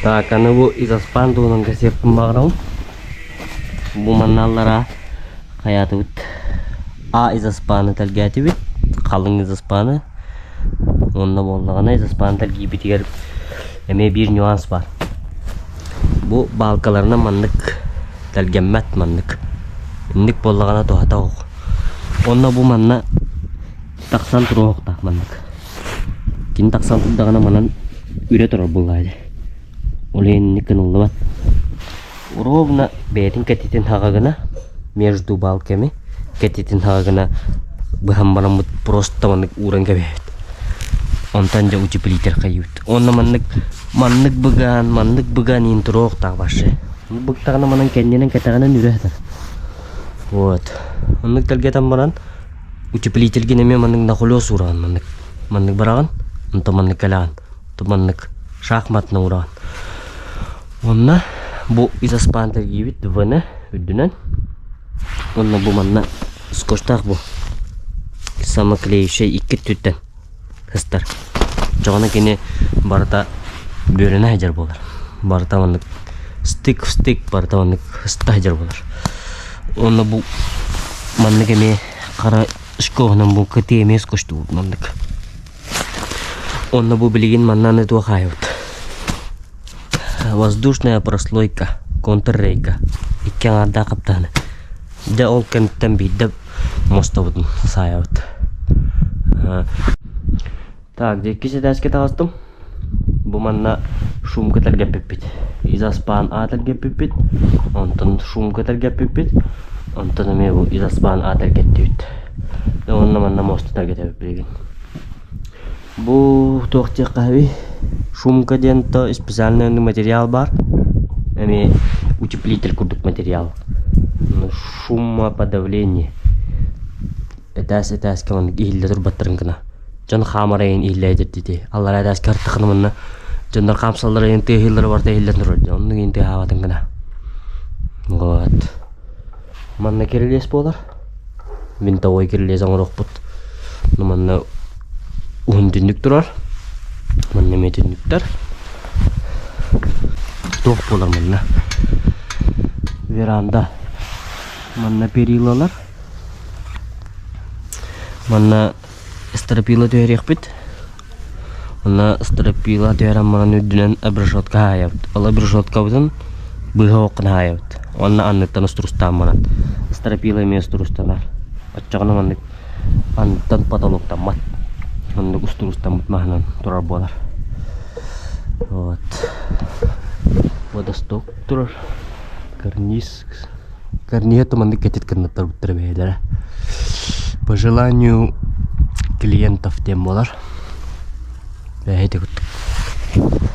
Так, аны бу изоспан туһунан кэпсиэхпин баҕарабын. Бу манна аллараа хайаатыбыт А изоспаны тэлгээтибит, халыҥ изоспаны. Уонна буоллаҕына изоспаны тэлгиирбитигэр эмиэ биир нюанс баар. Бу баалкаларынан маннык тэлгэммэт маннык. Инник буоллаҕына туһата суох. Уонна бу манна тахсан туруохтаах маннык. Кини тахсан турдаҕына манан үрэ турар буоллаҕа дии. Ол иһин инник гыныллыбат. Ровно бэйэтин кэтитин хаҕа гына между балками кэтитин хаҕа гына быһан бараммыт просто маннык ууран кэбиһэбит. Онтон дьэ утеплитель хайыыбыт. Уонна маннык маннык быгаан, маннык быгаан иин туруохтаах вообще. Быктаҕына манан кэннинэн кэтэҕинэн үрэ сытар. Вот. Оннук тэлгэтэн баран утеплительгин эмиэ маннык нахлёст уураҕын маннык. Маннык бараҕын, онтон маннык кэлэҕин. Онтон маннык шахматно уураҕын. Уонна бу изоспан тэлгиибит ВН үрдүнэн. Уонна бу манна скотчтаах бу. Самоклеющай икки өттүттэн сыстар. Оччоҕуна кини барыта бүөрэнэ сылдьар буолар. Барыта маннык стык в стык барыта маннык сыста сылдьар буолар. Уонна бу маннык эмиэ хара шкоһунан бу кытыы эмиэ скотчтуубут маннык. Уонна бу билигин манна аны туох аайбыт. Воздушная прослойка, контррейка. Икки аҥаардаах хаптаһыны. Дьэ ол кэнниттэн биирдэ муостабытын саайабыт. Так, дьэ иккис этээскэ таҕыстым. Бу манна шумка тэлгэппиппит. Изоспан А тэлгэппиппит. Онтон шумка тэлгэппиппит. Онтон эмиэ бу изоспан А тэлгэттибит. Уонна манна муоста тэлгэтэбит билигин. Бу туох диэххэ сөбүй? Шумка диэн то специальный материал баар. Эмиэ утеплитель курдук материал. Шумоподавление. Этээс этээскэ маннык иһиллэ турбаттарын гына. Дьон хаамар айан иһиллэ дии. Аллараа этээскэ артахына манна дьоннор хаамсаллар айан тыаһыыллара барыта иһиллэн турар дии. Оннук иһин тыаһаабатын гына. Вот. Манна кирилиэс буолар. Винтовой кирилиэс оҥоруохпут. Манна уһун түннүк турар. Манна эмиэ түннүктэр. Туох буолар манна? Веранда. Манна перилалар. Манна стропила түһэриэхпит. Онно стропила түһэрэн баран үрдүнэн обрешетка хаайабыт. Ол обрешеткабытын быыһа оһоххун хаайабыт. Уонна анныттан устурустаан баран стропила эмиэ устурустанар. Оччоҕуна маннык анныттан потолоктаммат. Оннук устурустаммыт маһынан турар буолар. Вот. Водосток турар. Карниз. Карниһа туманнык кэтит гыннаттарбыттара бэйэлэрэ. По желанию клиентов диэн буолар. Бэйэ курдук.